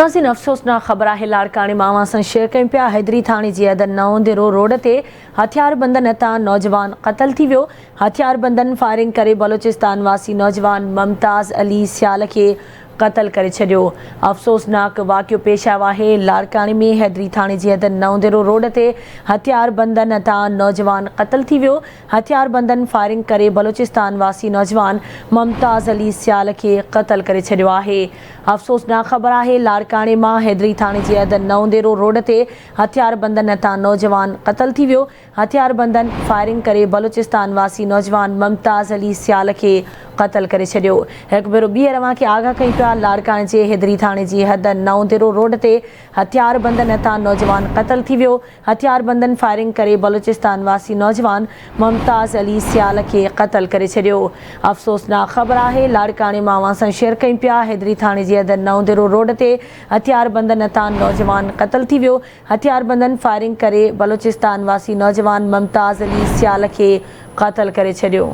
ناظرين افسوسناڪ خبر آهي لاڙڪاڻي مان اوهان سان شيئر ڪيون پيا حيدري ٿاڻي جي حد نئون ديرو روڊ تي هٿياربندن هٿان نوجوان قتل ٿي ويو هٿياربندن فائرنگ ڪري بلوچستان واسي نوجوان ممتاز علي سيال کي قتل ڪري ڇڏيو افسوسناڪ واقعو پيش آيو آهي لاڙڪاڻي ۾ حيدري ٿاڻي جي حد نئون ديرو روڊ تي هٿياربندن هٿان نوجوان قتل ٿي ويو هٿياربندن فائرنگ ڪري بلوچستان واسي نوجوان ممتاز علي سيال کي قتل ڪري ڇڏيو آهي. افسوسناڪ خبر آهي لاڙڪاڻي مان حيدري ٿاڻي جي حد نئون ديرو روڊ تي هٿياربندن هٿان نوجوان قتل ٿي ويو، هٿياربندن فائرنگ ڪري بلوچستان واسي نوجوان ممتاز علي سيال کي قتل ڪري ڇڏيو. هڪ ڀيرو ٻيهر اوهان کي آگاهه ڪيون پيا لاڙڪاڻي جي حيدري ٿاڻي جي حد نئون ديرو روڊ تي هٿياربندن هٿان نوجوان قتل ٿي ويو، هٿياربندن فائرنگ ڪري بلوچستان واسي نوجوان ممتاز علي سيال کي قتل ڪري ڇڏيو. افسوسناڪ خبر آهي لاڙڪاڻي مان اوهان سان شيئر ڪيون پيا حيدري ٿاڻي جي حد نئون ديرو روڊ تي هٿياربندن هٿان نوجوان قتل ٿي ويو هٿياربندن فائرنگ ڪري بلوچستان واسي نوجوان ممتاز علي سيال کي قتل ڪري ڇڏيو.